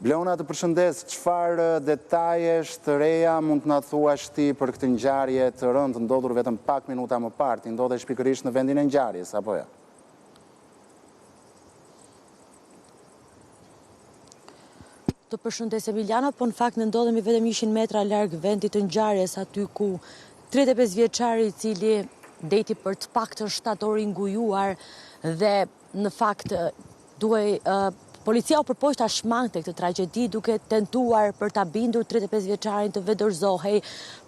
Bleona të përshëndes, çfarë detajesh të reja mund të na thuash ti për këtë ngjarje të rëndë të ndodhur vetëm pak minuta më parë, ti ndodhesh pikërisht në vendin e ngjarjes, apo jo? Të përshëndes Emiliano, po në fakt ne ndodhemi vetëm 100 metra larg vendit të ngjarjes aty ku 35 vjeçari i cili ndejti për të paktën 7 orë i ngujuar dhe në fakt Duhej, policia u përpoq ta shmangte këtë tragjedi duke tentuar për ta bindur 35 vjeçarin të vetëdorëzohej,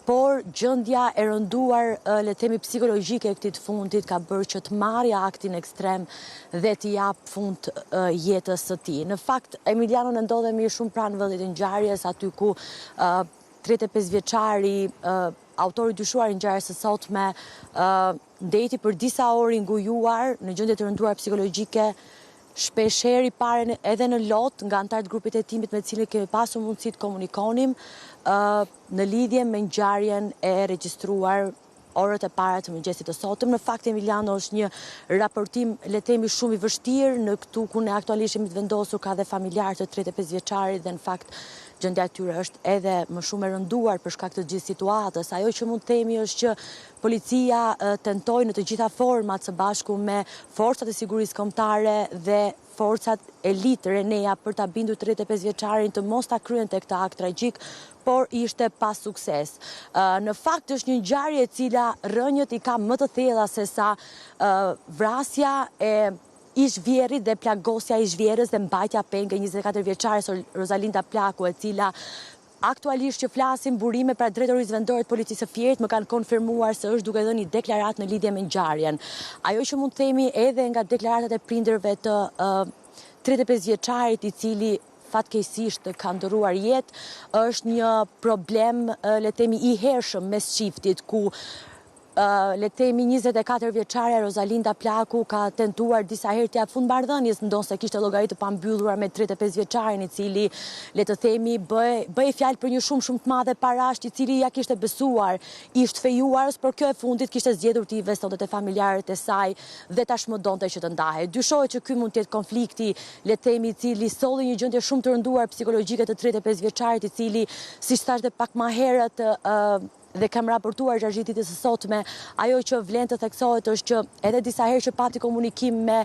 por gjendja e rënduar, le të themi psikologjike e këtij të fundit ka bërë që të marrë aktin ekstrem dhe t'i japë fund jetës së tij. Në fakt, Emiliano ne ndodhemi shumë pranë vendit të ngjarjes, aty ku 35 vjeçari, autori i dyshuar i ngjarjes së sotme, Ndejti për disa orë i ngujuar, në gjendje të rënduar psikologjike, shpeshherë i parë edhe në lot nga anëtarët e grupit të hetimit me të cilin kemi pasur mundësi të komunikonim, në lidhje me ngjarjen e regjistruar orët e para të mëngjesit të sotëm. Në fakt, Emiliano është një raportim, le të themi, shumë i vështirë në këtu ku ne aktualisht jemi të vendosur ka dhe familjarë të 35 vjeçarit dhe në fakt gjendja e tyre është edhe më shumë e rënduar për shkak të gjithë situatës. Ajo që mund të themi është që Policia tentoi në të gjitha format së bashku me forcat e sigurisë kombëtare dhe forcat elitë RENEA për ta bindur 35 vjeçarin të mos ta kryente këtë akt tragjik, por ishte pa sukses. Në fakt është një ngjarje e cila rrënjët i ka më të thella sesa vrasja e ish-vjehrrit dhe plagosja e ish-vjehrrës dhe mbajtja peng e 24 vjeçares Rozalinda Plaku e cila Aktualisht që flasim, burime pranë Drejtorisë Vendore të Policisë së Fierit më kanë konfirmuar se është duke dhënë një deklaratë në lidhje me ngjarjen. Ajo që mund të themi edhe nga deklaratat e prindërve të 35 vjeçarit i cili fatkeqësisht ka ndërruar jetë, është një problem, le të themi, i hershëm mes çiftit, ku Le të themi 24 vjeçarja Rozalinda Plaku ka tentuar disa herë t'i japë fund marrëdhënies, ndonëse kishte llogari të pambyllura me 35 vjeçarin i cili, le të themi, bëhej fjalë për një shumë shumë të madhe parash, i cili ia kishte besuar ish të fejuarës, por kjo e fundit kishte zgjedhur të investonte te familjarët e saj dhe tashmë donte që të ndahej. Dyshohet që ky mund të jetë konflikti, le të themi, i cili solli një gjendje shumë të rënduar psikologjike të 35 vjeçarit, i cili, siç thashë dhe pak më herët, dhe kam raportuar gjatë gjithë ditës së sotme, ajo që vlen të theksohet është që edhe disa herë që pati komunikim me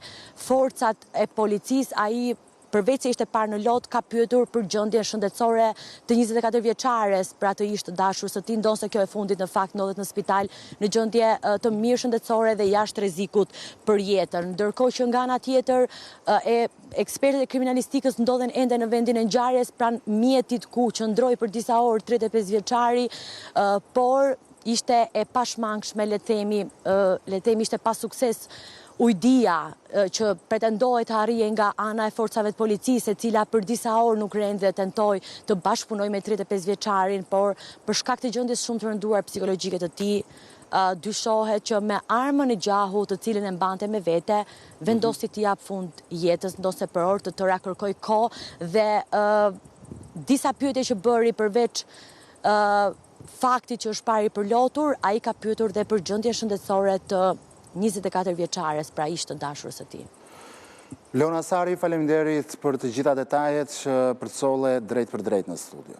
forcat e policisë, ai përveç se ishte parë në lot, ka pyetur për gjendjen shëndetësore të 24 vjeçares, pra të ish të dashurës së tij, ndonëse kjo e fundit në fakt ndodhet në spital në gjendje të mirë shëndetësore dhe jashtë rrezikut për jetën. Ndërkohë që nga ana tjetër e Ekspertët e kriminalistikës ndodhen ende në vendin e ngjarjes, pranë mjetit ku qëndroi për disa orë 35 vjeçari, por ishte e pashmangshme, le të themi, le të themi ishte pa sukses ujdia që pretendohej të arrihej nga ana e forcave të policisë, e cila për disa orë nuk rendi dhe tentoi të bashkëpunojë me 35 vjeçarin, por për shkak të gjendjes shumë të rënduar psikologjike të tij, dyshohet që me armën e gjahut të cilën e mbante me vete, vendosi t'i japë fund jetës, ndonëse për orë të tëra kërkoi kohë dhe disa pyetje që bëri përveç faktit që është parë i përlotur, ai ka pyetur dhe për gjendjen shëndetësore të 24 vjeçares, pra ish të dashurës së tij. Leona Sari, faleminderit për të gjitha detajet që përcolle drejtpërdrejt në studio.